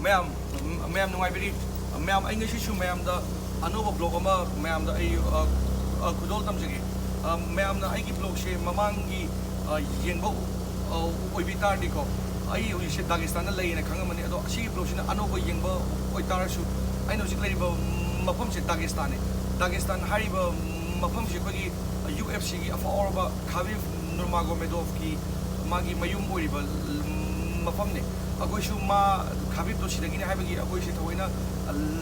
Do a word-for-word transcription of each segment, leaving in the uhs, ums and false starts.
ꯃꯌꯥꯝ, ꯃꯌꯥꯝ ꯅꯨꯡꯉꯥꯏꯕꯤꯔꯤ? ꯃꯌꯥꯝ, ꯑꯩ ꯉꯁꯤꯁꯨ ꯃꯌꯥꯝꯗ ꯑꯅꯧꯕ ꯕ꯭ꯂꯣꯛ ꯑꯃ ꯃꯌꯥꯝꯗ ꯑꯩ, ꯑ, ꯑ, ꯈꯨꯗꯣꯜ ꯇꯝꯖꯒꯦ꯫ ꯑ, ꯃꯌꯥꯝꯅ ꯑꯩꯒꯤ ꯕ꯭ꯂꯣꯛꯁꯦ ꯃꯃꯥꯡꯒꯤ, ꯑ, ꯌꯦꯡꯕ, ꯑ, ꯑꯣꯏꯕꯤ ꯇꯥꯔꯗꯤꯀꯣ, ꯑꯩ ꯍꯧꯖꯤꯛꯁꯦ ꯗꯥꯒꯤꯁꯇꯥꯟꯗ ꯂꯩꯌꯦꯅ ꯈꯪꯉꯝꯃꯅꯤ꯫ ꯑꯗꯣ ꯑꯁꯤꯒꯤ ꯕ꯭ꯂꯣꯛꯁꯤꯅ ꯑꯅꯧꯕ ꯌꯦꯡꯕ ꯑꯣꯏꯇꯥꯔꯁꯨ, ꯑꯩꯅ ꯍꯧꯖꯤꯛ ꯂꯩꯔꯤꯕ ꯃꯐꯝꯁꯦ ꯗꯥꯒꯤꯁꯇꯥꯟꯅꯦ꯫ ꯗꯥꯒꯤꯁꯇꯥꯟ ꯍꯥꯏꯔꯤꯕ ꯃꯐꯝꯁꯦ ꯑꯩꯈꯣꯏꯒꯤ ꯌꯨ ꯑꯦꯐ ꯁꯤꯒꯤ ꯑꯐꯥꯎꯔꯕ ꯈꯥꯕꯤꯕ ꯅꯨꯔꯃꯥꯒꯣꯃꯦꯗꯣꯚꯀꯤ ꯃꯥꯒꯤ ꯃꯌꯨꯝ ꯑꯣꯏꯔꯤꯕ ꯃꯐꯝꯅꯦ꯫ ꯑꯩꯈꯣꯏꯁꯨ ꯃꯥ ꯈꯥꯕꯤꯕꯇꯣ ꯁꯤꯗꯒꯤꯅꯦ ꯍꯥꯏꯕꯒꯤ ꯑꯩꯈꯣꯏꯁꯦ ꯊꯑꯣꯏꯅ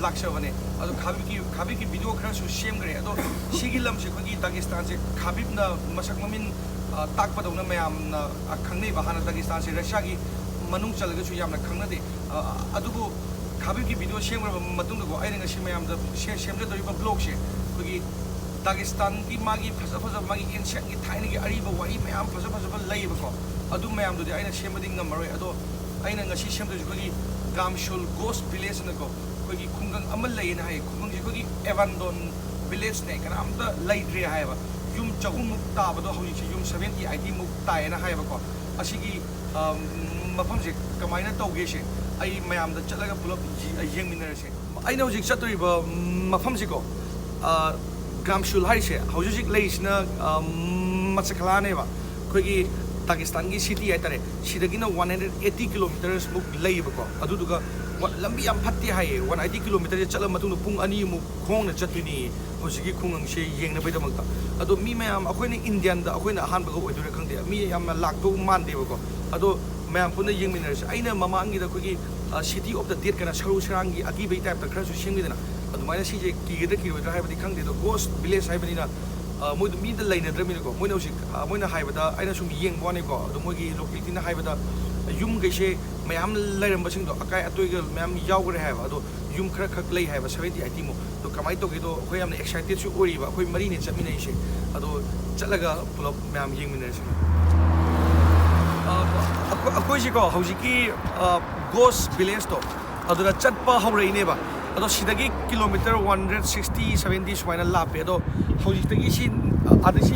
ꯂꯥꯛꯆꯕꯅꯦ꯫ ꯑꯗꯣ ꯈꯥꯕꯤꯕꯀꯤ, ꯈꯥꯕꯤꯕꯀꯤ ꯚꯤꯗꯤꯑꯣ ꯈꯔꯁꯨ ꯁꯦꯝꯈ꯭ꯔꯦ꯫ ꯑꯗꯣ ꯁꯤꯒꯤ ꯂꯝꯁꯦ ꯑꯩꯈꯣꯏꯒꯤ ꯗꯥꯒꯤꯁꯇꯥꯟꯁꯦ ꯈꯥꯕꯤꯕꯅ ꯃꯁꯛ ꯃꯃꯤꯡ, ꯑ, ꯇꯥꯛꯄꯗꯧꯅ ꯃꯌꯥꯝꯅ, ꯑ, ꯈꯪꯅꯩꯕ꯫ ꯍꯥꯟꯅ ꯗꯥꯒꯤꯁꯇꯥꯟꯁꯦ ꯔꯁꯤꯌꯥꯒꯤ ꯃꯅꯨꯡ ꯆꯜꯂꯒꯁꯨ ꯌꯥꯝꯅ ꯈꯪꯅꯗꯦ꯫ ꯑ, ꯑꯗꯨꯕꯨ ꯈꯥꯕꯤꯕꯀꯤ ꯚꯤꯗꯤꯑꯣ ꯁꯦꯝꯈ꯭ꯔꯕ ꯃꯇꯨꯡꯗꯀꯣ, ꯑꯩꯅ ꯉꯁꯤ ꯃꯌꯥꯝꯗ ꯁꯦ-, ꯁꯦꯝꯖꯗꯧꯔꯤꯕ ꯕ꯭ꯂꯣꯛꯁꯦ ꯑꯩꯈꯣꯏꯒꯤ ꯗꯥꯒꯤꯁꯇꯥꯟꯒꯤ ꯃꯥꯒꯤ ꯐꯖ ꯐꯖꯕ, ꯃꯥꯒꯤ ꯑꯦꯟꯁꯤꯌꯟꯒꯤ ꯊꯥꯏꯅꯒꯤ ꯑꯔꯤꯕ ꯋꯥꯔꯤ ꯃꯌꯥꯝ ꯐꯖ ꯐꯖꯕ ꯂꯩꯌꯦꯕꯀꯣ꯫ ꯑꯗꯨ ꯃꯌꯥꯝꯗꯨꯗꯤ ꯑꯩꯅ ꯁꯦꯝꯕꯗꯤ ꯉꯝꯃꯔꯣꯏ꯫ ꯑꯗꯣ ꯑꯩꯅ ꯉꯁꯤ ꯁꯦꯝꯗꯣꯏꯁꯦ ꯑꯩꯈꯣꯏꯒꯤ ꯒꯥꯝꯁꯨꯜ ꯒꯣꯁ ꯚꯤꯂꯦꯖ ꯑꯅꯀꯣ, ꯑꯩꯈꯣꯏꯒꯤ ꯈꯨꯡꯒꯪ ꯑꯃ ꯂꯩꯌꯦꯅ ꯍꯥꯏꯌꯦ꯫ ꯈꯨꯡꯒꯪꯁꯦ ꯑꯩꯈꯣꯏꯒꯤ ꯑꯦꯕꯥꯟꯗꯣꯟ ꯚꯤꯂꯦꯖꯅꯦ, ꯀꯅꯥꯝꯇ ꯂꯩꯇ꯭ꯔꯦ ꯍꯥꯏꯌꯦꯕ꯫ ꯌꯨꯝ ꯆꯍꯨꯝꯃꯨꯛ ꯇꯥꯕꯗꯣ ꯍꯧꯖꯤꯛꯁꯦ ꯌꯨꯝ ꯁꯚꯦꯟꯇꯤ ꯑꯥꯏꯇꯤ ꯃꯨꯛ ꯇꯥꯏꯌꯦꯅ ꯍꯥꯏꯌꯦꯕꯀꯣ꯫ ꯑꯁꯤꯒꯤ, ꯑ, ꯃꯐꯝꯁꯦ ꯀꯃꯥꯏꯅ ꯇꯧꯒꯦꯁꯦ ꯑꯩ ꯃꯌꯥꯝꯗ ꯆꯠꯂꯒ ꯄꯨꯂꯞ ꯌꯦ-, ꯌꯦꯡꯃꯤꯟꯅꯔꯁꯦ꯫ ꯑꯩꯅ ꯍꯧꯖꯤꯛ ꯆꯠꯇꯣꯔꯤꯕ ꯃꯐꯝꯁꯤꯀꯣ, ꯑ, ꯒꯥꯝꯁꯨꯜ ꯍꯥꯏꯔꯤꯁꯦ ꯍꯧꯖꯤꯛ ꯍꯧꯖꯤꯛ ꯂꯩꯔꯤꯁꯤꯅ, ꯑ, ꯃꯆꯈꯂꯥꯅꯦꯕ, ꯑꯩꯈꯣꯏꯒꯤ ꯗꯥꯒꯤꯁꯇꯥꯟꯒꯤ ꯁꯤꯇꯤ ꯍꯥꯏꯇꯥꯔꯦ꯫ ꯁꯤꯗꯒꯤꯅ ꯋꯥꯟ ꯍꯟꯗ꯭ꯔꯦꯠ ꯑꯦꯠꯇꯤ ꯀꯤꯂꯣꯃꯤꯇꯔꯁ ꯃꯨꯛ ꯂꯩꯌꯦꯕꯀꯣ꯫ ꯑꯗꯨꯗꯨꯒ ꯋꯥ-, ꯂꯝꯕꯤ ꯌꯥꯝ ꯐꯠꯇꯦ ꯍꯥꯏꯌꯦ꯫ ꯋꯥꯟ ꯑꯥꯏꯇꯤ ꯀꯤꯂꯣꯃꯤꯇꯔꯁꯦ ꯆꯠꯂ ꯃꯇꯨꯡꯗ ꯄꯨꯡ ꯑꯅꯤꯃꯨꯛ ꯈꯣꯡꯅ ꯆꯠꯇꯣꯏꯅꯤ ꯍꯧꯖꯤꯛꯀꯤ ꯈꯨꯡꯒꯪꯁꯦ ꯌꯦꯡꯅꯕꯒꯤꯗꯃꯛꯇ꯫ ꯑꯗꯣ ꯃꯤ ꯃꯌꯥꯝ, ꯑꯩꯈꯣꯏꯅ ꯏꯟꯗꯤꯌꯥꯟꯗ ꯑꯩꯈꯣꯏꯅ ꯑꯍꯥꯟꯕꯒ ꯑꯣꯏꯗꯣꯏꯔꯥ ꯈꯪꯗꯦ, ꯃꯤ ꯌꯥꯝꯅ ꯂꯥꯛꯇꯧ ꯃꯥꯟꯗꯦꯕꯀꯣ꯫ ꯑꯗꯣ ꯃꯌꯥꯝ ꯄꯨꯟꯅ ꯌꯦꯡꯃꯤꯟꯅꯔꯁꯦ꯫ ꯑꯩꯅ ꯃꯃꯥꯡꯒꯤꯗ ꯑꯩꯈꯣꯏꯒꯤ, ꯑ, ꯁꯤꯇꯤ ꯑꯣꯐ ꯗ ꯗꯦꯠ ꯀꯅ ꯁꯔꯨ ꯁꯔꯥꯡꯒꯤ ꯑꯀꯤꯕꯒꯤ ꯇꯥꯏꯞꯇ ꯈꯔꯁꯨ ꯁꯦꯝꯈꯤꯗꯅ, ꯑꯗꯨꯃꯥꯏꯅ ꯁꯤꯁꯦ ꯀꯤꯒꯗ꯭ꯔꯥ ꯀꯤꯔꯣꯏꯗ꯭ꯔꯥ ꯍꯥꯏꯕꯗꯤ ꯈꯪꯗꯦ꯫ ꯑꯗꯣ ꯒꯣꯁ ꯚꯤꯂꯦꯖ ꯍꯥꯏꯕꯅꯤꯅ, ꯑ, ꯃꯣꯏꯗꯣ ꯃꯤ ꯑꯝꯇ ꯂꯩꯅꯗ꯭ꯔꯕꯅꯤꯅꯀꯣ꯫ ꯃꯣꯏꯅ ꯍꯧꯖꯤꯛ, ꯑ, ꯃꯣꯏꯅ ꯍꯥꯏꯕꯗ, ꯑꯩꯅ ꯁꯨꯝ ꯌꯦꯡꯕ ꯋꯥꯅꯤꯀꯣ꯫ ꯑꯗꯣ ꯃꯣꯏꯒꯤ ꯂꯣꯀꯦꯂꯤꯇꯤꯅ ꯍꯥꯏꯕꯗ ꯌꯨꯝꯈꯩꯁꯦ ꯃꯌꯥꯝ ꯂꯩꯔꯝꯕꯁꯤꯡꯗꯣ, ꯑꯀꯥꯏ ꯑꯇꯣꯏꯒ ꯃꯌꯥꯝ ꯌꯥꯎꯈ꯭ꯔꯦ ꯍꯥꯏꯕ꯫ ꯑꯗꯣ ꯌꯨꯝ ꯈꯔ ꯈꯛ ꯂꯩ ꯍꯥꯏꯕ, ꯁꯚꯦꯟꯇꯤ ꯑꯥꯏꯇꯤ ꯃꯨꯛ꯫ ꯑꯗꯣ ꯀꯃꯥꯏꯅ ꯇꯧꯒꯦꯗꯣ ꯑꯩꯈꯣꯏ ꯌꯥꯝꯅ ꯑꯦꯛꯁꯥꯏꯇꯦꯠꯁꯨ ꯑꯣꯏꯔꯤꯕ, ꯑꯩꯈꯣꯏ ꯃꯔꯤꯅꯦ ꯆꯠꯃꯤꯟꯅꯩꯁꯦ꯫ ꯑꯗꯣ ꯆꯠꯂꯒ ꯄꯨꯂꯞ ꯃꯌꯥꯝ ꯌꯦꯡꯃꯤꯟꯅꯔꯁꯤ꯫ ꯑ, ꯑꯩꯈꯣꯏ-, ꯑꯩꯈꯣꯏꯁꯤꯀꯣ ꯍꯧꯖꯤꯛꯀꯤ, ꯑ, ꯒꯣꯁ ꯚꯤꯂꯦꯖꯇꯣ ꯑꯗꯨꯗ ꯆꯠꯄ ꯍꯧꯔꯛꯏꯅꯦꯕ꯫ ꯑꯗꯣ ꯁꯤꯗꯒꯤ kilometre one hundred sixty, seventy ꯁꯨꯃꯥꯏꯅ ꯂꯥꯞꯄꯦ꯫ ꯑꯗꯣ ꯍꯧꯖꯤꯛꯇꯒꯤ ꯁꯤ, ꯑ, ꯑꯗ ꯁꯤ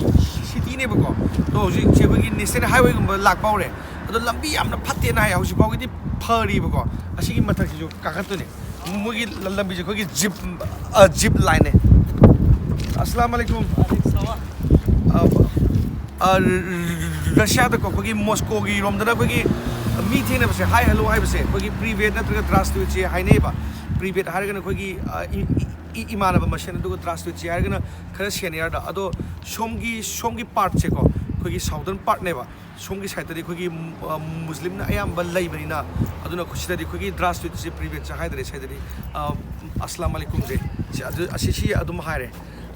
ꯁꯤꯇꯤꯅꯦꯕꯀꯣ꯫ ꯑꯗꯣ ꯍꯧꯖꯤꯛꯁꯦ ꯑꯩꯈꯣꯏꯒꯤ ꯅꯦꯁꯅꯦꯜ ꯍꯥꯏꯋꯦꯒꯨꯝꯕ ꯂꯥꯛꯄ ꯍꯧꯔꯦ꯫ ꯑꯗꯣ ꯂꯝꯕꯤ ꯌꯥꯝꯅ ꯐꯠꯇꯦꯅ ꯍꯥꯏ, ꯍꯧꯖꯤꯛ ꯐꯥꯎꯒꯤꯗꯤ ꯐꯔꯤꯕꯀꯣ꯫ ꯑꯁꯤꯒꯤ ꯃꯊꯛꯁꯤꯁꯨ ꯀꯥꯈꯠꯇꯣꯏꯅꯦ꯫ ꯃꯣꯏꯒꯤ ꯂꯝꯕꯤꯁꯦ ꯑꯩꯈꯣꯏꯒꯤ ꯖꯤꯞ, ꯖꯤꯞ ꯂꯥꯏꯟꯅꯦ꯫ ꯑꯁꯂꯥꯝ ꯑꯂꯩꯀꯨꯝ꯫ ꯑ, ꯑ, ꯔꯁꯤꯌꯥꯗꯀꯣ, ꯑꯩꯈꯣꯏꯒꯤ ꯃꯣꯁꯀꯣꯒꯤ ꯔꯣꯝꯗꯅ ꯑꯩꯈꯣꯏꯒꯤ ꯃꯤ ꯊꯦꯡꯅꯕꯁꯦ, ꯍꯥꯏ ꯍꯜꯂꯣ ꯍꯥꯏꯕꯁꯦ ꯑꯩꯈꯣꯏꯒꯤ ꯄ꯭ꯔꯤꯚꯦꯠ ꯅꯠꯇ꯭ꯔꯒ ꯗ꯭ꯔꯥꯁꯇꯨꯏꯠꯁꯦ ꯍꯥꯏꯅꯩꯌꯦꯕ꯫ ꯄ꯭ꯔꯤꯚꯦꯠ ꯍꯥꯏꯔꯒꯅ ꯑꯩꯈꯣꯏꯒꯤ, ꯑ, ꯏ-, ꯏ-, ꯏ-, ꯏꯃꯥꯟꯅꯕ ꯃꯁꯦꯟ, ꯑꯗꯨꯒ ꯗ꯭ꯔꯥꯁꯇꯨꯏꯠꯁꯦ ꯍꯥꯏꯔꯒꯅ ꯈꯔ ꯁꯦꯅꯤꯌꯔꯗ꯫ ꯑꯗꯣ ꯁꯣꯝꯒꯤ, ꯁꯣꯝꯒꯤ ꯄꯥꯔꯠꯁꯦꯀꯣ, ꯑꯩꯈꯣꯏꯒꯤ ꯁꯥꯎꯗꯔꯟ ꯄꯥꯔꯠꯅꯦꯕ꯫ ꯁꯣꯝꯒꯤ ꯁꯥꯏꯠꯇꯗꯤ ꯑꯩꯈꯣꯏꯒꯤ, ꯑ, ꯃꯨꯁꯂꯤꯝꯅ ꯑꯌꯥꯝꯕ ꯂꯩꯕꯅꯤꯅ, ꯑꯗꯨꯅ ꯁꯤꯗꯗꯤ ꯑꯩꯈꯣꯏꯒꯤ ꯗ꯭ꯔꯥꯁꯇꯨꯏꯠꯁꯦ ꯄ꯭ꯔꯤꯚꯦꯠꯁꯦ ꯍꯥꯏꯗ꯭ꯔꯦ, ꯁꯤꯗꯗꯤ, ꯑ, ꯑꯁꯂꯥꯝ ꯑꯂꯩꯀꯨꯝꯁꯦ, ꯁꯤ, ꯑꯗꯨ, ꯑꯁꯤ, ꯁꯤ ꯑꯗꯨꯝ ꯍꯥꯏꯔꯦ꯫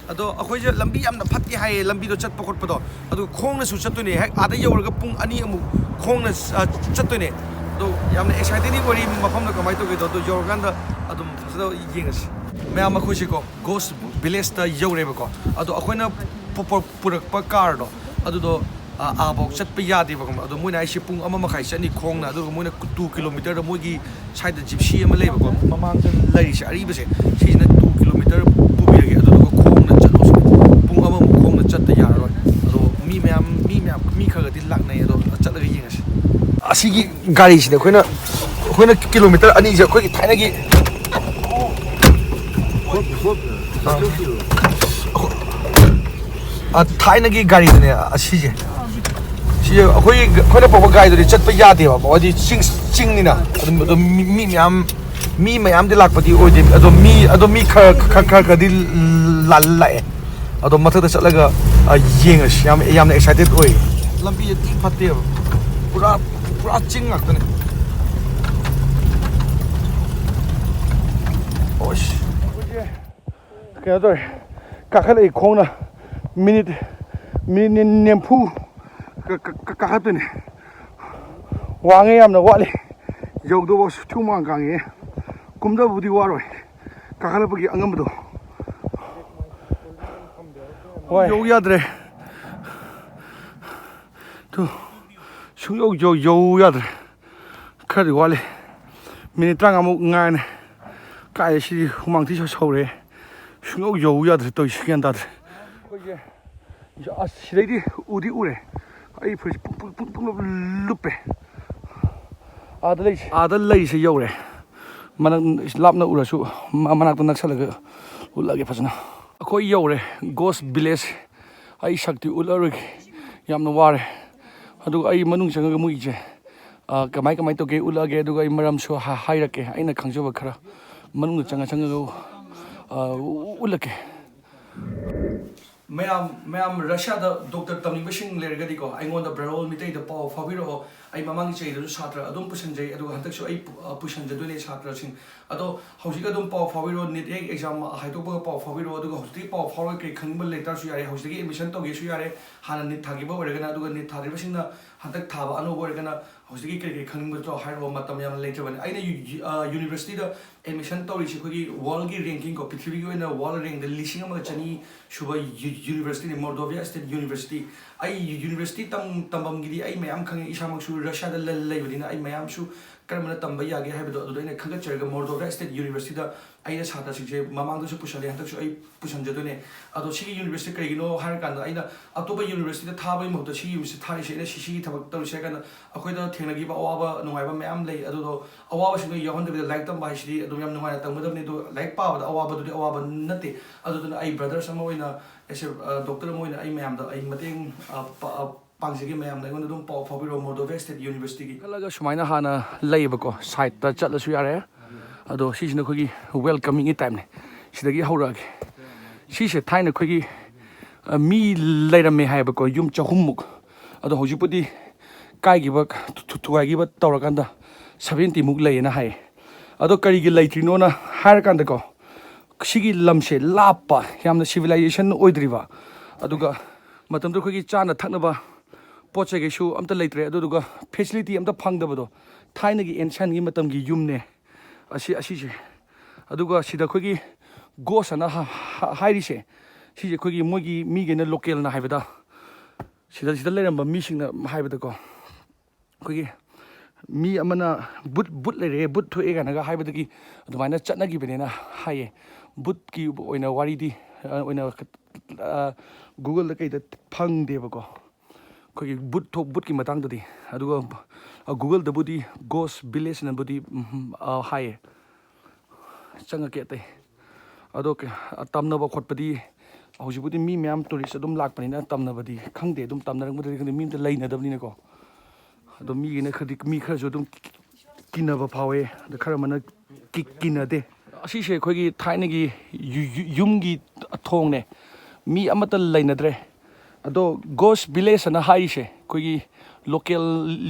ꯑꯗꯣ ꯑꯩꯈꯣꯏꯁꯦ ꯂꯝꯕꯤ ꯌꯥꯝꯅ ꯐꯠꯇꯦ ꯍꯥꯏꯌꯦ, ꯂꯝꯕꯤꯗꯣ ꯆꯠꯄ ꯈꯣꯠꯄꯗꯣ꯫ ꯑꯗꯨ ꯈꯣꯡꯅꯁꯨ ꯆꯠꯇꯣꯏꯅꯦ, ꯍꯦꯛ ꯑꯥꯗ ꯌꯧꯔꯒ ꯄꯨꯡ ꯑꯅꯤ ꯑꯃꯨꯛ ꯈꯣꯡꯅ, ꯑ, ꯆꯠꯇꯣꯏꯅꯦ꯫ ꯑꯗꯣ ꯌꯥꯝꯅ ꯑꯦꯛꯁꯥꯏꯇꯦꯗꯤꯡ ꯑꯣꯏꯔꯤ꯫ ꯃꯐꯝꯗꯣ ꯀꯃꯥꯏꯅ ꯇꯧꯒꯦꯗꯣ ꯑꯗꯨ ꯌꯧꯔꯀꯥꯟꯗ ꯑꯗꯨꯝ ꯐꯖꯅ ꯌꯦꯡꯉꯁꯤ꯫ ꯃꯌꯥꯝ, ꯑꯩꯈꯣꯏꯁꯦꯀꯣ ꯒꯣꯁ ꯚꯤꯂꯦꯖꯇ ꯌꯧꯔꯦꯕꯀꯣ꯫ ꯑꯗꯣ ꯑꯩꯈꯣꯏꯅ ꯄꯨ-, ꯄꯨ-, ꯄꯨꯔꯛꯄ ꯀꯥꯔꯗꯣ ꯑꯗꯨꯗꯣ, ꯑ, ꯑꯥꯐꯥꯎ ꯆꯠꯄ ꯌꯥꯗꯦꯕ, ꯈꯪꯕ꯭ꯔꯥ? ꯑꯗꯣ ꯃꯣꯏꯅ ꯍꯥꯏꯁꯦ ꯄꯨꯡ ꯑꯃ ꯃꯈꯥꯏ ꯆꯠꯅꯤ ꯈꯣꯡꯅ, ꯑꯗꯨꯒ ꯃꯣꯏꯅ ꯇꯨ ꯀꯤꯂꯣꯃꯤꯇꯔꯗ ꯃꯣꯏꯒꯤ ꯁ꯭ꯋꯥꯏꯗ ꯖꯤꯞꯁꯤ ꯑꯃ ꯂꯩꯕꯀꯣ, ꯃꯃꯥꯡꯗ ꯂꯩꯔꯤꯁꯦ ꯑꯔꯤꯕꯁꯦ, ꯁꯤꯁꯤꯅ ꯇꯨ ꯀꯤꯂꯣꯃꯤꯇꯔ ꯄꯨꯕꯤꯔꯒꯦ, ꯑꯗꯨꯗꯨꯒ ꯈꯣꯡꯅ ꯆꯠꯂꯣ ꯁꯤꯅꯤ꯫ ꯄꯨꯡ ꯑꯃꯃꯨꯛ ꯈꯣꯡꯅ ꯆꯠꯇ ꯌꯥꯔꯔꯣꯏ꯫ ꯑꯗꯣ ꯃꯤ ꯃꯌꯥꯝ, ꯃꯤ ꯃꯌꯥꯝ, ꯃꯤ ꯈꯔꯒꯗꯤ ꯂꯥꯛꯅꯩ, ꯑꯗꯣ ꯆꯠꯂꯒ ꯌꯦꯡꯉꯁꯤ꯫ ꯑꯁꯤꯒꯤ ꯒꯥꯔꯤꯁꯤꯗ ꯑꯩꯈꯣꯏꯅ, ꯑꯩꯈꯣꯏꯅ ꯀꯤꯂꯣꯃꯤꯇꯔ ꯑꯅꯤꯁꯦ ꯑꯩꯈꯣꯏꯒꯤ ꯊꯥꯏꯅꯒꯤ, ꯑ, ꯊꯥꯏꯅꯒꯤ ꯒꯥꯔꯤꯗꯨꯅꯦ ꯑꯁꯤꯁꯦ꯫ ꯁꯤ ꯑꯩꯈꯣꯏꯒꯤ, ꯑꯩꯈꯣꯏꯅ ꯄꯨꯔꯛꯄ ꯒꯥꯔꯤꯗꯨꯗꯤ ꯆꯠꯄ ꯌꯥꯗꯦꯕ, ꯍꯥꯏꯗꯤ ꯆꯤꯡ, ꯆꯤꯡꯅꯤꯅ꯫ ꯑꯗꯨꯝ, ꯑꯗꯨꯝ ꯃꯤ, ꯃꯤ ꯃꯌꯥꯝ, ꯃꯤ ꯃꯌꯥꯝꯗꯤ ꯂꯥꯛꯄꯗꯤ ꯑꯣꯏꯗꯦ꯫ ꯑꯗꯣ ꯃꯤ, ꯑꯗꯣ ꯃꯤ ꯈꯔ, ꯈꯔ, ꯈꯔ ꯈꯔꯗꯤ ꯂꯥ-, ꯂꯥꯛꯑꯦ꯫ ꯑꯗꯣ ꯃꯊꯛꯇ ꯆꯠꯂꯒ, ꯑ, ꯌꯦꯡꯉꯁꯤ꯫ ꯌꯥꯝ, ꯌꯥꯝꯅ ꯑꯦꯛꯁꯥꯏꯇꯦꯗ ꯑꯣꯏ꯫ ꯂꯝꯕꯤꯁꯦ ꯊꯤ ꯐꯠꯇꯦꯕ, ꯄꯨꯔꯥ, ꯄꯨꯔꯥ ꯆꯤꯡ ꯉꯥꯛꯇꯅꯦ꯫ ꯑꯣꯁ꯫ ꯑꯩꯈꯣꯏꯁꯦ ꯀꯩꯅꯣ ꯇꯧꯔꯦ, ꯀꯥꯈꯠꯂꯛꯏ ꯈꯣꯡꯅ꯫ ꯃꯤꯅꯤꯠ, ꯃꯤꯅꯤꯠ ꯅꯤ-, ꯅꯤꯐꯨ ꯀ-, ꯀ-, ꯀ-, ꯀꯥꯈꯠꯇꯣꯏꯅꯦ꯫ ꯋꯥꯡꯉꯦ, ꯌꯥꯝꯅ ꯋꯥꯠꯂꯤ꯫ ꯌꯧꯗꯧꯕ ꯁꯨꯊꯨ ꯃꯥꯡ ꯀꯥꯡꯉꯦ꯫ ꯀꯨꯝꯗꯕꯨꯗꯤ ꯋꯥꯔꯣꯏ, ꯀꯥꯈꯠꯂꯛꯄꯒꯤ ꯑꯉꯝꯕꯗꯣ꯫ ꯍꯣꯏ꯫ ꯌꯧ ꯌꯥꯗ꯭ꯔꯦ꯫ ꯇꯨ, ꯁꯨꯡꯌꯧ ꯌꯧ, ꯌꯧ ꯌꯥꯗ꯭ꯔꯦ꯫ ꯈꯔꯗꯤ ꯋꯥꯠꯂꯤ꯫ ꯃꯤꯅꯤꯠ ꯇꯔꯥꯃꯉꯥꯃꯨꯛ ꯉꯥꯏꯔꯅꯤ꯫ ꯀꯥꯏꯗꯩ ꯁꯤꯗꯤ ꯍꯨꯃꯥꯡ ꯊꯤ ꯁꯧ-, ꯁꯧꯔꯦ꯫ ꯁꯨꯡꯌꯧ ꯌꯧ ꯌꯥꯗ꯭ꯔꯦ ꯇꯧꯔꯤꯁꯤ, ꯒ꯭ꯌꯥꯟ ꯇꯥꯗ꯭ꯔꯦ꯫ ꯑꯩꯈꯣꯏꯁꯦ ꯑꯁ, ꯁꯤꯗꯩꯗꯤ ꯎꯗꯤ ꯎꯔꯦ꯫ ꯑꯩ ꯐꯨꯔꯤꯠꯁꯦ ꯄꯨꯡ ꯄꯨꯡ ꯄꯨꯡ ꯄꯨꯡ ꯂꯨꯞꯄꯦ꯫ ꯑꯥꯗ ꯂꯩꯁꯦ ꯑꯥꯗ ꯂꯩꯁꯦ ꯌꯧꯔꯦ꯫ ꯃꯅꯥꯛ ꯂꯥꯞꯅ ꯎꯔꯁꯨ ꯃ- ꯃꯅꯥꯛꯇ ꯅꯛꯁꯜꯂꯒ ꯎꯠꯂꯛꯑꯒꯦ ꯐꯖꯅ꯫ ꯑꯩꯈꯣꯏ ꯌꯧꯔꯦ ꯒꯣꯁ ꯚꯤꯂꯦꯖ꯫ ꯑꯩ ꯁꯛꯇꯤ ꯎꯠꯂꯔꯣꯏꯒꯦ, ꯌꯥꯝꯅ ꯋꯥꯔꯦ꯫ ꯑꯗꯨꯒ ꯑꯩ ꯃꯅꯨꯡ ꯆꯪꯉꯒ ꯃꯣꯏꯒꯤꯁꯦ ꯑ, ꯀꯃꯥꯏ ꯀꯃꯥꯏ ꯇꯧꯒꯦ ꯎꯠꯂꯛꯑꯒꯦ꯫ ꯑꯗꯨꯒ ꯑꯩ ꯃꯔꯝꯁꯨ ꯍꯥ- ꯍꯥꯏꯔꯛꯀꯦ, ꯑꯩꯅ ꯈꯪꯖꯕ ꯈꯔ ꯃꯅꯨꯡꯗ ꯆꯪꯉ ꯆꯪꯉꯒ ꯑ, ꯎ- ꯎꯠꯂꯛꯀꯦ꯫ ꯃꯌꯥꯝ ꯃꯌꯥꯝ ꯔꯁꯤꯌꯥꯗ ꯗꯣꯛꯇꯔ ꯇꯝꯅꯤꯡꯕꯁꯤꯡ ꯂꯩꯔꯒꯗꯤꯀꯣ, ꯑꯩꯉꯣꯟꯗ ꯕ꯭ꯔꯥꯔꯣꯜ ꯃꯤꯇꯩꯗ ꯄꯥꯎ ꯐꯥꯎꯕꯤꯔꯛꯑꯣ꯫ ꯑꯩ ꯃꯃꯥꯡꯒꯤ ꯆꯍꯤꯗꯁꯨ ꯁꯥꯇ꯭ꯔ ꯑꯗꯨꯝ ꯄꯨꯁꯟꯖꯩ, ꯑꯗꯨꯒ ꯍꯟꯗꯛꯁꯨ ꯑꯩ ꯄꯨ- ꯑ, ꯄꯨꯁꯟꯖꯗꯣꯏꯅꯦ ꯁꯥꯇ꯭ꯔꯁꯤꯡ꯫ ꯑꯗꯣ ꯍꯧꯖꯤꯛ ꯑꯗꯨꯝ ꯄꯥꯎ ꯐꯥꯎꯕꯤꯔꯛꯑꯣ, ꯅꯤꯠ ꯍꯦꯛ ꯑꯦꯛꯖꯥꯝ ꯍꯥꯏꯗꯣꯛꯄꯒ ꯄꯥꯎ ꯐꯥꯎꯕꯤꯔꯛꯑꯣ꯫ ꯑꯗꯨꯒ ꯍꯧꯖꯤꯛꯇꯤ ꯄꯥꯎ ꯐꯥꯎꯔꯒ ꯀꯔꯤ ꯈꯪꯅꯤꯡꯕ ꯂꯩꯇꯥꯔꯁꯨ ꯌꯥꯔꯦ, ꯍꯧꯖꯤꯛꯇꯒꯤ ꯑꯦꯗꯃꯤꯁꯟ ꯇꯧꯒꯦꯁꯨ ꯌꯥꯔꯦ꯫ ꯍꯥꯟꯅ ꯅꯤꯠ ꯊꯥꯈꯤꯕ ꯑꯣꯏꯔꯒꯅ, ꯑꯗꯨꯒ ꯅꯤꯠ ꯊꯥꯗ꯭ꯔꯤꯕꯁꯤꯡꯅ ꯍꯟꯗꯛ ꯊꯥꯕ ꯑꯅꯧꯕ ꯑꯣꯏꯔꯒꯅ ꯍꯧꯖꯤꯛꯇꯒꯤ ꯀꯔꯤ ꯀꯔꯤ ꯈꯪꯅꯤꯡꯕꯗꯣ ꯍꯥꯏꯔꯛꯑꯣ꯫ ꯃꯇꯝ ꯌꯥꯝꯅ ꯂꯩꯇ꯭ꯔꯕꯅꯤ꯫ ꯑꯩꯅ ꯌꯨ- ꯌꯨ- ꯑ, ꯌꯨꯅꯤꯚꯔꯁꯤꯇꯤꯗ ꯑꯦꯗꯃꯤꯁꯟ ꯇꯧꯔꯤꯁꯦ ꯑꯩꯈꯣꯏꯒꯤ ꯋꯥꯔꯜꯒꯤ ꯔꯦꯡꯀꯤꯡ ꯀꯣ, ꯄ꯭ꯔꯤꯊꯤꯕꯤꯒꯤ ꯑꯣꯏꯅ ꯋꯥꯔꯜ ꯔꯦꯡꯗ ꯂꯤꯁꯤꯡ ꯑꯃꯒ ꯆꯅꯤ ꯁꯨꯕ ꯌꯨ- ꯌꯨꯅꯤꯚꯔꯁꯤꯇꯤꯅꯤ, ꯃꯣꯜꯗꯣꯚꯤꯌꯥ ꯁ꯭ꯇꯦꯠ ꯌꯨꯅꯤꯚꯔꯁꯤꯇꯤ꯫ ꯑꯩ ꯌꯨ- ꯌꯨꯅꯤꯚꯔꯁꯤꯇꯤ ꯇꯝ- ꯇꯝꯐꯝꯒꯤꯗꯤ ꯑꯩ ꯃꯌꯥꯝ ꯈꯪꯉꯦ, ꯏꯁꯥꯃꯛꯁꯨ ꯔꯁꯤꯌꯥꯗ ꯂꯩ- ꯂꯩꯕꯅꯤꯅ ꯑꯩ ꯃꯌꯥꯝꯁꯨ ꯀꯔꯝꯕꯅ ꯇꯝꯕ ꯌꯥꯒꯦ ꯍꯥꯏꯕꯗꯣ ꯑꯗꯨꯗ ꯑꯩꯅ ꯈꯟꯒꯠꯆꯔꯒ ꯃꯣꯜꯗꯣꯚꯤꯌꯥ ꯁ꯭ꯇꯦꯠ ꯌꯨꯅꯤꯚꯔꯁꯤꯇꯤꯗ ꯑꯩꯅ ꯁꯥꯇ꯭ꯔꯁꯤꯡꯁꯦ ꯃꯃꯥꯡꯗꯁꯨ ꯄꯨꯁꯜꯂꯦ, ꯍꯟꯗꯛꯁꯨ ꯑꯩ ꯄꯨꯁꯟꯖꯗꯣꯏꯅꯦ꯫ ꯑꯗꯣ ꯁꯤꯒꯤ ꯌꯨꯅꯤꯚꯔꯁꯤꯇꯤ ꯀꯔꯤꯒꯤꯅꯣ ꯍꯥꯏꯔꯀꯥꯟꯗ, ꯑꯩꯅ ꯑꯇꯣꯞꯄ ꯌꯨꯅꯤꯚꯔꯁꯤꯇꯤꯗ ꯊꯥꯕꯒꯤ ꯃꯍꯨꯠꯇ ꯁꯤꯒꯤ ꯌꯨꯅꯤꯚꯔꯁꯤꯇꯤ ꯊꯥꯔꯤꯁꯦ, ꯑꯩꯅ ꯁꯤ- ꯁꯤꯒꯤ ꯊꯕꯛ ꯇꯧꯔꯤꯁꯦ ꯍꯥꯏꯔ ꯀꯥꯟꯗ, ꯑꯩꯈꯣꯏꯗ ꯊꯦꯡꯅꯈꯤꯕ ꯑꯋꯥꯕ ꯅꯨꯡꯉꯥꯏꯕ ꯃꯌꯥꯝ ꯂꯩ꯫ ꯑꯗꯨꯗꯣ ꯑꯋꯥꯕꯁꯤꯡꯗꯣ ꯌꯥꯎꯍꯟꯗꯕꯤꯗ, ꯂꯥꯏꯔꯤꯛ ꯇꯝꯕ ꯍꯥꯏꯁꯤꯗꯤ ꯑꯗꯨꯝ ꯌꯥꯝ ꯅꯨꯡꯉꯥꯏꯅ ꯇꯝꯒꯗꯕꯅꯤ꯫ ꯑꯗꯣ ꯂꯥꯏꯔꯤꯛ ꯄꯥꯕꯗ ꯑꯋꯥꯕꯗꯨꯗꯤ ꯑꯋꯥꯕ ꯅꯠꯇꯦ꯫ ꯑꯗꯨꯗꯨꯅ ꯑꯩ ꯕ꯭ꯔꯗꯔꯁ ꯑꯃ ꯑꯣꯏꯅ, ꯑꯦꯁ ꯑꯦ, ꯑ, ꯗꯣꯛꯇꯔ ꯑꯃ ꯑꯣꯏꯅ ꯑꯩ ꯃꯌꯥꯝꯗ ꯑꯩ ꯃꯇꯦꯡ, ꯑ, ꯄ- ꯑ, ꯄꯥꯡꯖꯒꯦ꯫ ꯃꯌꯥꯝꯅ ꯑꯩꯉꯣꯟꯗ ꯑꯗꯨꯝ ꯄꯥꯎ ꯐꯥꯎꯕꯤꯔꯛꯑꯣ, ꯃꯣꯜꯗꯣꯚꯤꯌꯥ ꯁ꯭ꯇꯦꯠ ꯌꯨꯅꯤꯚꯔꯁꯤꯇꯤꯒꯤ꯫ ꯈꯜꯂꯒ ꯁꯨꯃꯥꯏꯅ ꯍꯥꯟꯅ ꯂꯩꯌꯦꯕꯀꯣ, ꯁꯥꯏꯠꯇ ꯆꯠꯂꯁꯨ ꯌꯥꯔꯦ꯫ ꯑꯗꯣ ꯁꯤꯁꯤꯅ ꯑꯩꯈꯣꯏꯒꯤ ꯋꯦꯜꯀꯃꯤꯡꯒꯤ ꯇꯥꯏꯞꯅꯦ꯫ ꯁꯤꯗꯒꯤ ꯍꯧꯔꯛꯑꯒꯦ꯫ ꯁꯤꯁꯦ ꯊꯥꯏꯅ ꯑꯩꯈꯣꯏꯒꯤ, ꯑ, ꯃꯤ ꯂꯩꯔꯝꯃꯦ ꯍꯥꯏꯌꯦꯕꯀꯣ, ꯌꯨꯝ ꯆꯍꯨꯝꯃꯨꯛ꯫ ꯑꯗꯣ ꯍꯧꯖꯤꯛꯄꯨꯗꯤ ꯀꯥꯏꯈꯤꯕ, ꯊꯨ- ꯊꯨ- ꯊꯨꯒꯥꯏꯈꯤꯕ ꯇꯧꯔꯀꯥꯟꯗ ꯁꯚꯦꯟꯇꯤꯃꯨꯛ ꯂꯩꯌꯦꯅ ꯍꯥꯏꯌꯦ꯫ ꯑꯗꯣ ꯀꯔꯤꯒꯤ ꯂꯩꯇ꯭ꯔꯤꯅꯣꯅ ꯍꯥꯏꯔꯀꯥꯟꯗꯀꯣ, ꯁꯤꯒꯤ ꯂꯝꯁꯦ ꯂꯥꯞꯄ, ꯌꯥꯝꯅ ꯁꯤꯚꯤꯂꯥꯏꯖꯦꯁꯟ ꯑꯣꯏꯗ꯭ꯔꯤꯕ, ꯑꯗꯨꯒ ꯃꯇꯝꯗꯨꯗ ꯑꯩꯈꯣꯏꯒꯤ ꯆꯥꯅ ꯊꯛꯅꯕ ꯄꯣꯠ ꯆꯩꯈꯩꯁꯨ ꯑꯝꯇ ꯂꯩꯇ꯭ꯔꯦ, ꯑꯗꯨꯗꯨꯒ ꯐꯦꯁꯤꯂꯤꯇꯤ ꯑꯝꯇ ꯐꯪꯗꯕꯗꯣ, ꯊꯥꯏꯅꯒꯤ ꯑꯦꯟꯁꯟꯒꯤ ꯃꯇꯝꯒꯤ ꯌꯨꯝꯅꯦ ꯑꯁꯤ, ꯑꯁꯤꯁꯦ꯫ ꯑꯗꯨꯒ ꯁꯤꯗ ꯑꯩꯈꯣꯏꯒꯤ ꯒꯣꯁ ꯑꯅ ꯍ- ꯍ- ꯍꯥꯏꯔꯤꯁꯦ, ꯁꯤꯁꯦ ꯑꯩꯈꯣꯏꯒꯤ ꯃꯣꯏꯒꯤ ꯃꯤꯈꯩꯅ, ꯂꯣꯀꯦꯜꯅ ꯍꯥꯏꯕꯗ, ꯁꯤꯗ, ꯁꯤꯗ ꯂꯩꯔꯝꯕ ꯃꯤꯁꯤꯡꯅ ꯍꯥꯏꯕꯗꯀꯣ, ꯑꯩꯈꯣꯏꯒꯤ ꯃꯤ ꯑꯃꯅ ꯕꯨꯠ, ꯕꯨꯠ ꯂꯩꯔꯦ, ꯕꯨꯠ ꯊꯣꯛꯑꯦ ꯀꯥꯏꯅꯒ ꯍꯥꯏꯕꯗꯒꯤ ꯑꯗꯨꯃꯥꯏꯅ ꯆꯠꯅꯈꯤꯕꯅꯦꯅ ꯍꯥꯏꯌꯦ꯫ ꯕꯨꯠꯀꯤ ꯑꯣꯏꯅ ꯋꯥꯔꯤꯗꯤ, ꯑ, ꯑꯣꯏꯅ, ꯑ, ꯒꯨꯒꯜꯗ ꯀꯩꯗ ꯐꯪꯗꯦꯕꯀꯣ꯫ ꯑꯩꯈꯣꯏꯒꯤ ꯕꯨꯠ ꯊꯣꯛ ꯕꯨꯠꯀꯤ ꯃꯇꯥꯡꯗꯗꯤ꯫ ꯑꯗꯨꯒ ꯒꯨꯒꯜꯗꯕꯨꯗꯤ ꯒꯣꯁ ꯚꯤꯂꯦꯖꯅꯕꯨꯗꯤ ꯍꯥꯏꯌꯦ꯫ ꯆꯪꯉꯛꯀꯦ ꯑꯇꯩ꯫ ꯑꯗꯣ ꯇꯝꯅꯕ ꯈꯣꯠꯄꯗꯤ ꯍꯧꯖꯤꯛꯄꯨꯗꯤ ꯃꯤ ꯃꯌꯥꯝ ꯇꯨꯔꯤꯁ ꯑꯗꯨꯝ ꯂꯥꯛꯄꯅꯤꯅ ꯇꯝꯅꯕꯗꯤ ꯈꯪꯗꯦ꯫ ꯑꯗꯨꯝ ꯇꯝꯅꯔꯝꯒꯗ꯭ꯔꯗꯤ ꯈꯪꯗꯦ, ꯃꯤ ꯑꯝꯇ ꯂꯩꯅꯗꯕꯅꯤꯅꯀꯣ꯫ ꯑꯗꯣ ꯃꯤꯒꯤꯅ ꯈꯔꯗꯤ, ꯃꯤ ꯈꯔꯁꯨ ꯑꯗꯨꯝ ꯀꯤꯅꯕ ꯐꯥꯎꯋꯦ꯫ ꯑꯗ ꯈꯔ ꯑꯃꯅ ꯀꯤ- ꯀꯤꯅꯗꯦ꯫ ꯑꯁꯤꯁꯦ ꯑꯩꯈꯣꯏꯒꯤ ꯊꯥꯏꯅꯒꯤ ꯌꯨ- ꯌꯨ- ꯌꯨꯝꯒꯤ ꯊꯣꯡꯅꯦ꯫ ꯃꯤ ꯑꯃꯠꯇ ꯂꯩꯅꯗ꯭ꯔꯦ꯫ ꯑꯗꯣ ꯒꯣꯁ ꯚꯤꯂꯦꯖ ꯑꯅ ꯍꯥꯏꯔꯤꯁꯦ ꯑꯩꯈꯣꯏꯒꯤ ꯂꯣꯀꯦꯜ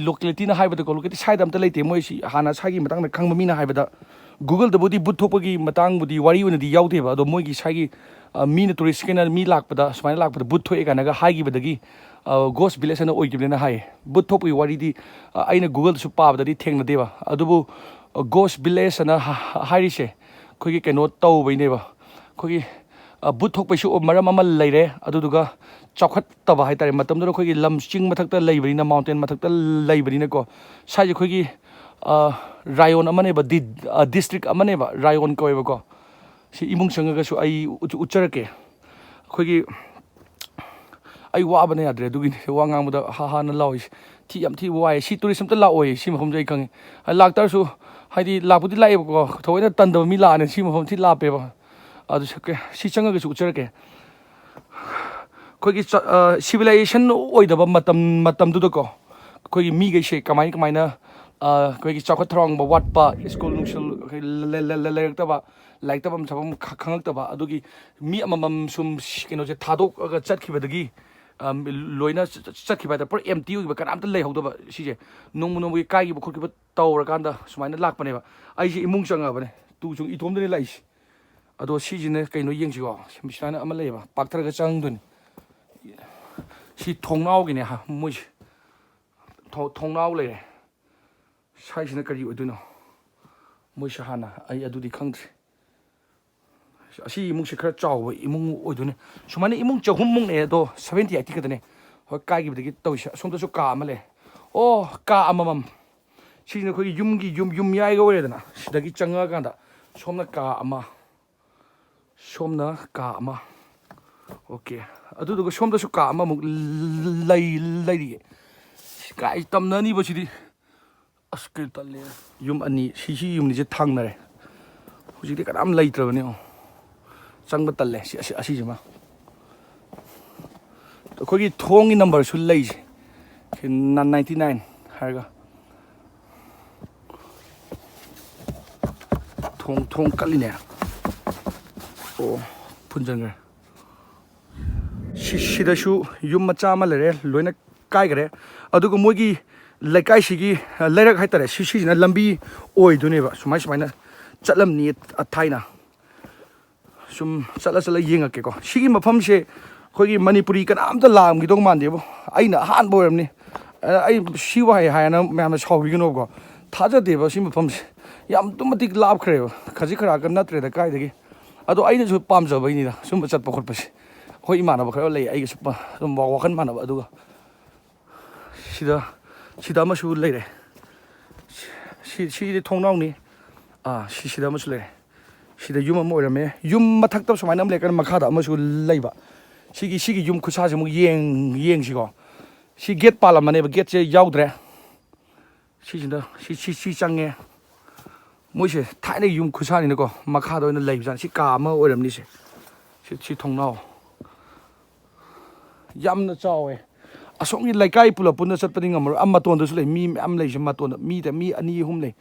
ꯂꯣꯀꯦꯂꯤꯇꯤꯅ ꯍꯥꯏꯕꯗꯀꯣ, ꯂꯣꯀꯦꯂꯤꯇꯤ ꯁ꯭ꯋꯥꯏꯗ ꯑꯝꯇ ꯂꯩꯇꯦ꯫ ꯃꯣꯏꯁꯤ ꯍꯥꯟꯅ ꯁ꯭ꯋꯥꯏꯒꯤ ꯃꯇꯥꯡꯗ ꯈꯪꯕ ꯃꯤꯅ ꯍꯥꯏꯕꯗ, ꯒꯨꯒꯜꯗꯕꯨꯗꯤ ꯕꯨꯠ ꯊꯣꯛꯄꯒꯤ ꯃꯇꯥꯡꯕꯨꯗꯤ ꯋꯥꯔꯤ ꯑꯣꯏꯅꯗꯤ ꯌꯥꯎꯗꯦꯕ꯫ ꯑꯗꯣ ꯃꯣꯏꯒꯤ ꯁ꯭ꯋꯥꯏꯒꯤ ꯃꯤꯅ, ꯇꯨꯔꯤꯁꯈꯩꯅ ꯃꯤ ꯂꯥꯛꯄꯗ, ꯁꯨꯃꯥꯏꯅ ꯂꯥꯛꯄꯗ ꯕꯨꯠ ꯊꯣꯛꯑꯦ ꯀꯥꯏꯅꯒ ꯍꯥꯏꯈꯤꯕꯗꯒꯤ ꯒꯣꯁ ꯚꯤꯂꯦꯖ ꯑꯅ ꯑꯣꯏꯈꯤꯕꯅꯦꯅ ꯍꯥꯏꯌꯦ꯫ ꯕꯨꯠ ꯊꯣꯛꯄꯒꯤ ꯋꯥꯔꯤꯗꯤ ꯑꯩꯅ ꯒꯨꯒꯜꯗꯁꯨ ꯄꯥꯕꯗꯗꯤ ꯊꯦꯡꯅꯗꯦꯕ꯫ ꯑꯗꯨꯕꯨ ꯒꯣꯁ ꯚꯤꯂꯦꯖ ꯑꯅ ꯍꯥꯏꯔꯤꯁꯦ ꯑꯩꯈꯣꯏꯒꯤ ꯀꯩꯅꯣ ꯇꯧꯕꯩꯅꯦꯕ꯫ ꯑꯩꯈꯣꯏꯒꯤ ꯕꯨꯠ ꯊꯣꯛꯄꯩꯁꯨ ꯃꯔꯝ ꯑꯃ ꯂꯩꯔꯦ꯫ ꯑꯗꯨꯗꯨꯒ ꯆꯥꯎꯈꯠꯇꯕ ꯍꯥꯏꯇꯥꯔꯦ, ꯃꯇꯝꯗꯨꯗ ꯑꯩꯈꯣꯏꯒꯤ ꯂꯝ ꯆꯤꯡ ꯃꯊꯛꯇ ꯂꯩꯕꯅꯤꯅ, ꯃꯥꯎꯟꯇꯦꯟ ꯃꯊꯛꯇ ꯂꯩꯕꯅꯤꯅꯀꯣ꯫ ꯁ꯭ꯋꯥꯏꯁꯦ ꯑꯩꯈꯣꯏꯒꯤ ꯔꯥꯌꯣꯟ ꯑꯃꯅꯦꯕ, ꯗꯤꯁꯇ꯭ꯔꯤꯛ ꯑꯃꯅꯦꯕ, ꯔꯥꯌꯣꯟ ꯀꯧꯋꯦꯕꯀꯣ꯫ ꯁꯤ ꯏꯃꯨꯡ ꯆꯪꯉꯒꯁꯨ ꯑꯩ ꯎꯠꯆꯔꯛꯀꯦ꯫ ꯑꯩꯈꯣꯏꯒꯤ ꯑꯩ ꯋꯥꯕꯅ ꯌꯥꯗ꯭ꯔꯦ, ꯑꯗꯨꯒꯤꯅꯤ ꯋꯥ ꯉꯥꯡꯕꯗ ꯍꯥ ꯍꯥꯅ ꯂꯥꯎꯔꯤꯁꯦ꯫ ꯊꯤ ꯌꯥꯝ ꯊꯤ ꯋꯥꯏ꯫ ꯁꯤ ꯇꯨꯔꯤꯁ ꯑꯝꯇ ꯂꯥꯛꯑꯣꯏ ꯁꯤ ꯃꯐꯝꯁꯦ, ꯑꯩ ꯈꯪꯉꯤ꯫ ꯂꯥꯛꯇꯥꯔꯁꯨ, ꯍꯥꯏꯗꯤ ꯂꯥꯛꯄꯨꯗꯤ ꯂꯥꯛꯑꯦꯕꯀꯣ, ꯊꯑꯣꯏꯅ ꯇꯟꯗꯕ ꯃꯤ ꯂꯥꯛꯑꯅꯤ꯫ ꯁꯤ ꯃꯐꯝ ꯊꯤ ꯂꯥꯞꯄꯦꯕ꯫ ꯑꯗꯨ ꯁꯤ ꯆꯪꯉꯒꯁꯨ ꯎꯠꯆꯔꯛꯀꯦ꯫ ꯑꯩꯈꯣꯏꯒꯤ ꯁꯤꯚꯤꯂꯥꯏꯖꯦꯁꯟ ꯑꯣꯏꯗꯕ ꯃꯇꯝ ꯃꯇꯝꯗꯨꯗꯀꯣ, ꯑꯩꯈꯣꯏꯒꯤ ꯃꯤꯈꯩꯁꯦ ꯀꯃꯥꯏ ꯀꯃꯥꯏꯅ ꯑꯩꯈꯣꯏꯒꯤ ꯆꯥꯎꯈꯠ ꯊꯧꯔꯥꯡꯕ ꯋꯥꯠꯄ, ꯁ꯭ꯀꯨꯜ ꯅꯨꯡꯁꯜ ꯂꯩꯔꯛꯇꯕ, ꯂꯥꯏꯔꯤꯛ ꯇꯧꯐꯝ ꯁꯥꯐꯝ ꯈꯪꯉꯛꯇꯕ, ꯑꯗꯨꯒꯤ ꯃꯤ ꯑꯃꯃꯝ ꯁꯨꯝ ꯀꯩꯅꯣꯁꯦ ꯊꯥꯗꯣꯛꯑꯒ ꯆꯠꯈꯤꯕꯗꯒꯤ ꯂꯣꯏꯅ ꯆꯠꯈꯤꯕ ꯍꯥꯏꯇꯥꯔꯦ꯫ ꯄꯨꯔꯥ ꯑꯦꯝꯇꯤ ꯑꯣꯏꯈꯤꯕ, ꯀꯅꯥꯝꯇ ꯂꯩꯍꯧꯗꯕ꯫ ꯁꯤꯁꯦ ꯅꯣꯡꯃ ꯅꯣꯡꯃꯒꯤ ꯀꯥꯏꯈꯤꯕ ꯈꯣꯠꯈꯤꯕ ꯇꯧꯔꯀꯥꯟꯗ ꯁꯨꯃꯥꯏꯅ ꯂꯥꯛꯄꯅꯦꯕ꯫ ꯑꯩꯁꯦ ꯏꯃꯨꯡ ꯆꯪꯉꯕꯅꯦ, ꯇꯨ ꯆꯨꯡ ꯏꯇꯣꯝꯗꯅꯦ ꯂꯥꯛꯏꯁꯦ꯫ ꯑꯗꯣ ꯁꯤꯁꯤꯅ ꯀꯩꯅꯣ ꯌꯦꯡꯁꯤꯀꯣ꯫ ꯁꯨꯃꯥꯏꯅ ꯑꯃ ꯂꯩꯌꯦꯕ, ꯄꯥꯛꯊꯔꯒ ꯆꯪꯗꯣꯏꯅꯤ꯫ ꯁꯤ ꯊꯣꯡꯅꯥꯎꯒꯤꯅꯦ ꯃꯣꯏꯁꯦ꯫ ꯊꯣꯡꯅꯥꯎ ꯂꯩꯔꯦ꯫ ꯁ꯭ꯋꯥꯏꯁꯤꯅ ꯀꯔꯤ ꯑꯣꯏꯗꯣꯏꯅꯣ? ꯃꯣꯏꯁꯦ ꯍꯥꯟꯅ ꯑꯩ ꯑꯗꯨꯗꯤ ꯈꯪꯗ꯭ꯔꯤ꯫ ꯑꯁꯤ ꯏꯃꯨꯡꯁꯦ ꯈꯔ ꯆꯥꯎꯕ ꯏꯃꯨꯡ ꯑꯣꯏꯗꯣꯏꯅꯦ꯫ ꯁꯨꯃꯥꯏꯅ ꯏꯃꯨꯡ ꯆꯍꯨꯝꯃꯨꯛꯅꯦ, ꯑꯗꯣ ꯁꯚꯦꯟꯇꯤ ꯑꯩꯠꯇꯤ ꯈꯛꯇꯅꯦ꯫ ꯍꯣꯏ, ꯀꯥꯏꯈꯤꯕꯗꯒꯤ ꯇꯧꯔꯤꯁꯦ꯫ ꯑꯁꯣꯝꯗꯁꯨ ꯀꯥ ꯑꯃ ꯂꯩ꯫ ꯑꯣ, ꯀꯥ ꯑꯃꯃꯝ꯫ ꯁꯤꯁꯤꯅ ꯑꯩꯈꯣꯏꯒꯤ ꯌꯨꯝꯒꯤ ꯌꯨꯝ ꯌꯨꯝꯌꯥꯏꯒ ꯑꯣꯏꯔꯦꯗꯅ꯫ ꯁꯤꯗꯒꯤ ꯆꯪꯉꯛꯑꯀꯥꯟꯗ ꯁꯣꯝꯅ ꯀꯥ ꯑꯃ, ꯁꯣꯝꯅ ꯀꯥ ꯑꯃ꯫ ꯑꯣꯀꯦ꯫ ꯑꯗꯨꯗꯨꯒ ꯁꯣꯝꯗꯁꯨ ꯀꯥ ꯑꯃꯃꯨꯛ ꯂꯩ ꯂꯩꯔꯤꯌꯦ꯫ ꯀꯥꯏ ꯇꯝꯅꯅꯤꯕ ꯁꯤꯗꯤ꯫ ꯑꯁ, ꯀꯩ ꯇꯜꯂꯦ꯫ ꯌꯨꯝ ꯑꯅꯤ, ꯁꯤ, ꯁꯤ ꯌꯨꯝ ꯑꯅꯤꯁꯦ ꯊꯪꯅꯔꯦ꯫ ꯍꯧꯖꯤꯛꯇꯤ ꯀꯅꯥꯝ ꯂꯩꯇ꯭ꯔꯕꯅꯦ꯫ ꯆꯪꯕ ꯇꯜꯂꯦ꯫ ꯁꯤ, ꯑꯁꯤ, ꯑꯁꯤꯁꯤꯃ꯫ ꯑꯩꯈꯣꯏꯒꯤ ꯊꯣꯡꯒꯤ ꯅꯝꯕꯔꯁꯨ ꯂꯩꯁꯦ꯫ ꯁꯤ ꯅ-, ninety nine ꯍꯥꯏꯔꯒ꯫ ꯊꯣꯡ, ꯊꯣꯡ ꯀꯠꯂꯤꯅꯦ꯫ ꯑꯣ, ꯐꯨꯟꯖꯟꯈ꯭ꯔꯦ꯫ ꯁꯤ-, ꯁꯤꯗꯁꯨ ꯌꯨꯝ ꯃꯆꯥ ꯑꯃ ꯂꯩꯔꯦ, ꯂꯣꯏꯅ ꯀꯥꯏꯈꯔꯦ꯫ ꯑꯗꯨꯒ ꯃꯣꯏꯒꯤ ꯂꯩꯀꯥꯏꯁꯤꯒꯤ, ꯑ, ꯂꯩꯔꯛ ꯍꯥꯏꯇꯥꯔꯦ, ꯁꯤ-, ꯁꯤꯁꯤꯅ ꯂꯝꯕꯤ ꯑꯣꯏꯗꯣꯏꯅꯦꯕ꯫ ꯁꯨꯃꯥꯏ ꯁꯨꯃꯥꯏꯅ ꯆꯠꯂꯝꯅꯤ, ꯑ, ꯊꯥꯏꯅ꯫ ꯁꯨꯝ ꯆꯠꯂ ꯆꯠꯂ ꯌꯦꯡꯉꯛꯀꯦꯀꯣ꯫ ꯁꯤꯒꯤ ꯃꯐꯝꯁꯦ ꯑꯩꯈꯣꯏꯒꯤ ꯃꯅꯤꯄꯨꯔꯤ ꯀꯅꯥꯝꯇ ꯂꯥꯛꯑꯝꯈꯤꯗꯧ ꯃꯥꯟꯗꯦꯕꯣ꯫ ꯑꯩꯅ ꯑꯍꯥꯟꯕ ꯑꯣꯏꯔꯝꯅꯤ꯫ ꯑ, ꯑꯩ ꯁꯤ ꯋꯥꯍꯩ ꯍꯥꯏꯅ ꯃꯌꯥꯝꯅ ꯁꯥꯎꯕꯤꯒꯅꯣꯕꯀꯣ꯫ ꯊꯥꯖꯗꯦꯕ ꯁꯤ ꯃꯐꯝꯁꯦ꯫ ꯌꯥꯝ ꯑꯗꯨꯛ ꯃꯇꯤꯛ ꯂꯥꯞꯈ꯭ꯔꯦꯕ꯫ ꯈꯖꯤꯛ ꯈꯔꯥꯛꯀ ꯅꯠꯇ꯭ꯔꯦꯗ ꯀꯥꯏꯗꯒꯤ꯫ ꯑꯗꯣ ꯑꯩꯅꯁꯨ ꯄꯥꯝꯖꯕꯩꯅꯤꯗ ꯁꯨꯝꯕ ꯆꯠꯄ ꯈꯣꯠꯄꯁꯦ꯫ ꯑꯩꯈꯣꯏ ꯏꯃꯥꯟꯅꯕ ꯈꯔ ꯂꯩ ꯑꯩꯒꯁꯨ ꯄ-, ꯑꯗꯨꯝ ꯋꯥ-, ꯋꯥꯈꯜ ꯃꯥꯟꯅꯕ꯫ ꯑꯗꯨꯒ ꯁꯤꯗ, ꯁꯤꯗ ꯑꯃꯁꯨ ꯂꯩꯔꯦ꯫ ꯁꯤ, ꯁꯤꯗꯤ ꯊꯣꯡꯅꯥꯎꯅꯤ꯫ ꯑꯥ, ꯁꯤ, ꯁꯤꯗ ꯑꯃꯁꯨ ꯂꯩꯔꯦ꯫ ꯁꯤꯗ ꯌꯨꯝ ꯑꯃ ꯑꯣꯏꯔꯝꯃꯦ꯫ ꯌꯨꯝ ꯃꯊꯛꯇ ꯁꯨꯃꯥꯏꯅ ꯑꯃ ꯂꯩꯔꯀꯥꯟꯗ ꯃꯈꯥꯗ ꯑꯃꯁꯨ ꯂꯩꯕ꯫ ꯁꯤꯒꯤ, ꯁꯤꯒꯤ ꯌꯨꯝ ꯈꯨꯠꯁꯥꯁꯦ ꯑꯃꯨꯛ ꯌꯦꯡ-, ꯌꯦꯡꯁꯤꯀꯣ꯫ ꯁꯤ ꯒꯦꯠ ꯄꯥꯜꯂꯝꯃꯅꯦꯕ, ꯒꯦꯠꯁꯦ ꯌꯥꯎꯗ꯭ꯔꯦ꯫ ꯁꯤꯁꯤꯅ, ꯁꯤ, ꯁꯤ, ꯁꯤ ꯆꯪꯉꯦ꯫ ꯃꯣꯏꯁꯦ ꯊꯥꯏꯅꯒꯤ ꯌꯨꯝ ꯈꯨꯠꯁꯥꯅꯤꯅꯀꯣ, ꯃꯈꯥꯗ ꯑꯣꯏꯅ ꯂꯩꯕꯖꯥꯠꯅꯤ꯫ ꯁꯤ ꯀꯥ ꯑꯃ ꯑꯣꯏꯔꯝꯅꯤ ꯁꯦ꯫ ꯁꯤ, ꯁꯤ ꯊꯣꯡꯅꯥꯎ꯫ ꯌꯥꯝꯅ ꯆꯥꯎꯋꯦ꯫ ꯑꯁꯣꯝꯒꯤ ꯂꯩꯀꯥꯏ ꯄꯨꯂꯞ ꯄꯨꯟꯅ ꯆꯠꯄꯗꯤ ꯉꯝꯃꯔꯣꯏ꯫ ꯑꯥ ꯃꯇꯣꯟꯗꯁꯨ ꯂꯩ꯫ ꯃꯤ ꯃꯌꯥꯝ ꯂꯩꯁꯦ ꯃꯇꯣꯟꯗ꯫ ꯃꯤꯗ ꯃꯤ ꯑꯅꯤ ꯑꯍꯨꯝ ꯂꯩ꯫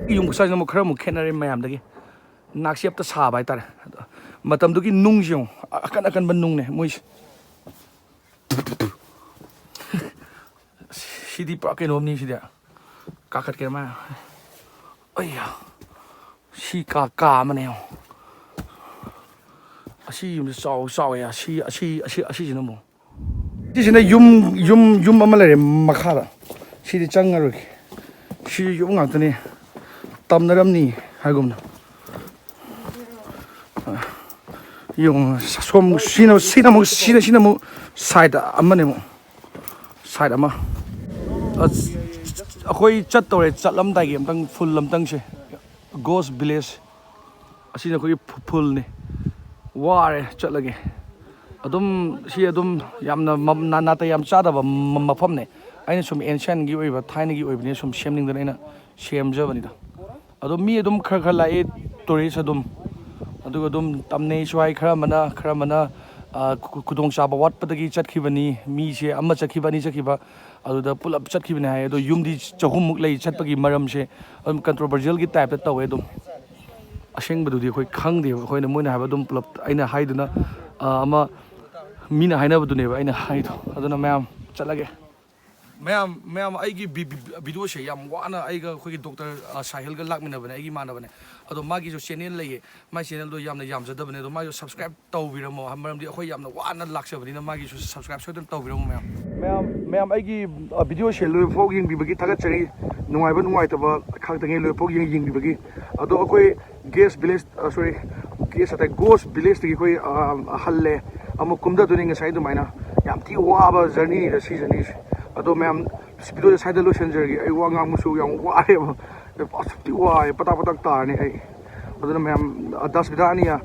ꯌꯨꯝ ꯈꯨꯁꯥꯁꯤꯅ ꯑꯃꯨꯛ ꯈꯔ ꯑꯃꯨꯛ ꯈꯦꯠꯅꯔꯦ ꯃꯌꯥꯝꯗꯒꯤ꯫ ꯅꯥꯛꯆꯦꯞꯇ ꯁꯥꯕ ꯍꯥꯏꯇꯥꯔꯦ꯫ ꯑꯗꯣ ꯃꯇꯝꯗꯨꯒꯤ ꯅꯨꯡꯁꯦ ꯌꯦꯡꯉꯨ꯫ ꯑ-, ꯑꯀꯟ ꯑꯀꯟꯕ ꯅꯨꯡꯅꯦ ꯃꯣꯏꯁꯦ꯫ ꯁꯤꯗꯤ ꯄꯨꯔꯥ ꯀꯩꯅꯣꯝꯅꯤ ꯁꯤꯗꯤ꯫ ꯀꯥꯈꯠꯀꯦ ꯃꯥ꯫ ꯑꯩꯌꯥ꯫ ꯁꯤ ꯀꯥ, ꯀꯥ ꯑꯃꯅꯦ ꯌꯦꯡꯉꯣ꯫ ꯑꯁꯤ ꯌꯨꯝꯁꯦ ꯆꯥꯎ-, ꯆꯥꯎꯋꯦ꯫ ꯑꯁꯤ, ꯑꯁꯤ, ꯑꯁꯤ, ꯑꯁꯤꯁꯤꯅ ꯑꯃꯨꯛ꯫ ꯁꯤꯁꯤꯅ ꯌꯨꯝ, ꯌꯨꯝ, ꯌꯨꯝ ꯑꯃ ꯂꯩꯔꯦ ꯃꯈꯥꯗ꯫ ꯁꯤꯗꯤ ꯆꯪꯉꯔꯣꯏꯒꯦ꯫ ꯁꯤ ꯌꯨꯝ ꯉꯥꯛꯇꯅꯤ꯫ ꯇꯝꯅꯔꯝꯅꯤ ꯍꯥꯏꯒꯨꯝꯅ꯫ ꯌꯦꯡꯉꯣ, ꯁꯣꯝ, ꯁꯤꯅ, ꯁꯤꯅ ꯑꯃꯨꯛ, ꯁꯤꯅ, ꯁꯤꯅ ꯑꯃꯨꯛ side ꯑꯃꯅꯦ ꯑꯃꯨꯛ꯫ Side ꯑꯃ꯫ ꯑꯁ, ꯑꯩꯈꯣꯏ ꯆꯠꯇꯧꯔꯦ, ꯆꯠꯂꯝꯗꯥꯏꯒꯤ ꯑꯝꯇꯪ full ꯑꯝꯇꯪꯁꯦ꯫ Ghost Village꯫ ꯑꯁꯤꯅ ꯑꯩꯈꯣꯏꯒꯤ ꯐꯨ-, fullꯅꯤ꯫ ꯋꯥꯔꯦ, ꯆꯠꯂꯒꯦ꯫ ꯑꯗꯨꯝ ꯁꯤ ꯑꯗꯨꯝ ꯌꯥꯝꯅ ꯃ- ꯅꯥ- ꯅꯥꯇꯩ ꯌꯥꯝ ꯆꯥꯗꯕ ꯃ- ꯃꯐꯝꯅꯦ꯫ ꯑꯩꯅ ꯁꯨꯝ ancientꯒꯤ ꯑꯣꯏꯕ, ꯊꯥꯏꯅꯒꯤ ꯑꯣꯏꯕꯅꯤꯅ ꯁꯨꯝ ꯁꯦꯝꯅꯤꯡꯗꯅ ꯑꯩꯅ ꯁꯦꯝꯖꯕꯅꯤꯗ꯫ ꯑꯗꯣ ꯃꯤ ꯑꯗꯨꯝ ꯈꯔ ꯈꯔ ꯂꯥꯛꯑꯦ, tourist ꯑꯗꯨꯝ꯫ ꯑꯗꯨꯒ ꯑꯗꯨꯝ ꯇꯝꯅꯩꯁꯨ ꯍꯥꯏ, ꯈꯔ ꯑꯃꯅ, ꯈꯔ ꯑꯃꯅ, ꯑ, ꯈꯨ- ꯈꯨꯗꯣꯡꯆꯥꯕ ꯋꯥꯠꯄꯗꯒꯤ ꯆꯠꯈꯤꯕꯅꯤ, ꯃꯤꯁꯦ ꯑꯃ ꯆꯠꯈꯤꯕ, ꯑꯅꯤ ꯆꯠꯈꯤꯕ, ꯑꯗꯨꯗ ꯄꯨꯂꯞ ꯆꯠꯈꯤꯕꯅꯤ ꯍꯥꯏ꯫ ꯑꯗꯣ ꯌꯨꯝꯗꯤ ꯆꯍꯨꯝꯃꯨꯛ ꯂꯩ꯫ ꯆꯠꯄꯒꯤ ꯃꯔꯝꯁꯦ ꯑꯗꯨꯝ controversialꯒꯤ typeꯇ ꯇꯧꯋꯦ꯫ ꯑꯗꯨꯝ ꯑꯁꯦꯡꯕꯗꯨꯗꯤ ꯑꯩꯈꯣꯏ ꯈꯪꯗꯦꯕ꯫ ꯑꯩꯈꯣꯏꯅ, ꯃꯣꯏꯅ ꯍꯥꯏꯕ ꯑꯗꯨꯝ ꯄꯨꯂꯞ ꯑꯩꯅ ꯍꯥꯏꯗꯨꯅ, ꯑ, ꯑꯃ ꯃꯤꯅ ꯍꯥꯏꯅꯕꯗꯨꯅꯦꯕ ꯑꯩꯅ ꯍꯥꯏꯗꯣ꯫ ꯑꯗꯨꯅ ꯃꯌꯥꯝ, ꯆꯠꯂꯒꯦ꯫ ꯃꯌꯥꯝ, ꯃꯌꯥꯝ, ꯑꯩꯒꯤ ꯚꯤ- ꯚꯤ- videoꯁꯦ ꯌꯥꯝ ꯋꯥꯅ ꯑꯩꯒ ꯑꯩꯈꯣꯏꯒꯤ doctor, ꯑ, ꯁꯥꯍꯤꯜꯒ ꯂꯥꯛꯃꯤꯟꯅꯕꯅꯦ, ꯑꯩꯒꯤ ꯏꯃꯥꯟꯅꯕꯅꯦ꯫ ꯑꯗꯣ ꯃꯥꯒꯤꯁꯨ channel ꯂꯩꯌꯦ, ꯃꯥꯏ channelꯗꯣ ꯌꯥꯝꯅ ꯌꯥꯝꯖꯗꯕꯅꯦ꯫ ꯑꯗꯣ ꯃꯥꯒꯤꯁꯨ subscribe ꯇꯧꯕꯤꯔꯝꯃꯣ, ꯃꯔꯝꯗꯤ ꯑꯩꯈꯣꯏ ꯌꯥꯝꯅ ꯋꯥꯅ ꯂꯥꯛꯆꯕꯅꯤꯅ꯫ ꯃꯥꯒꯤꯁꯨ subscribe ꯁꯣꯏꯗꯅ ꯇꯧꯕꯤꯔꯝꯃꯣ ꯃꯌꯥꯝ꯫ ꯃꯌꯥꯝ, ꯃꯌꯥꯝ, ꯑꯩꯒꯤ, ꯑ, videoꯁꯦ ꯂꯣꯏꯕ ꯐꯥꯎ ꯌꯦꯡꯕꯤꯕꯒꯤ ꯊꯥꯒꯠꯆꯔꯤ꯫ ꯅꯨꯡꯉꯥꯏꯕ ꯅꯨꯡꯉꯥꯏꯇꯕ ꯈꯥꯛꯇꯉꯩ ꯂꯣꯏꯕ ꯐꯥꯎ ꯌꯦꯡ- ꯌꯦꯡꯕꯤꯕꯒꯤ꯫ ꯑꯗꯣ ꯑꯩꯈꯣꯏ Guest Village, ꯑ, sorry, Guest ꯍꯥꯏꯇꯥꯔꯦ, Ghost Villageꯇꯒꯤ ꯑꯩꯈꯣꯏ, ꯑ, ꯍꯜꯂꯦ꯫ ꯑꯃꯨꯛ ꯀꯨꯝꯊꯗꯣꯏꯅꯤ ꯉꯁꯥꯏ ꯑꯗꯨꯃꯥꯏꯅ꯫ ꯌꯥꯝ ꯊꯤ ꯋꯥꯕ journeyꯅꯤꯗ ꯁꯤ journeyꯁꯦ꯫ ꯑꯗꯣ ꯃꯌꯥꯝ, videoꯁꯦ ꯁ꯭ꯋꯥꯏꯗ ꯂꯣꯏꯁꯤꯟꯖꯔꯒꯦ꯫ ꯑꯩ ꯋꯥ ꯉꯥꯡꯕꯁꯨ ꯌꯥꯝ ꯋꯥꯔꯦꯕ꯫ ꯑꯁꯨꯛꯇꯤ ꯋꯥꯏ, ꯄꯇꯥꯛ ꯄꯇꯥꯛ ꯇꯥꯔꯅꯤ ꯑꯩ꯫ ꯑꯗꯨꯅ ꯃꯌꯥꯝ, ꯑ, ꯗꯥꯁ ꯕꯤꯗꯥꯅꯤꯌꯥ꯫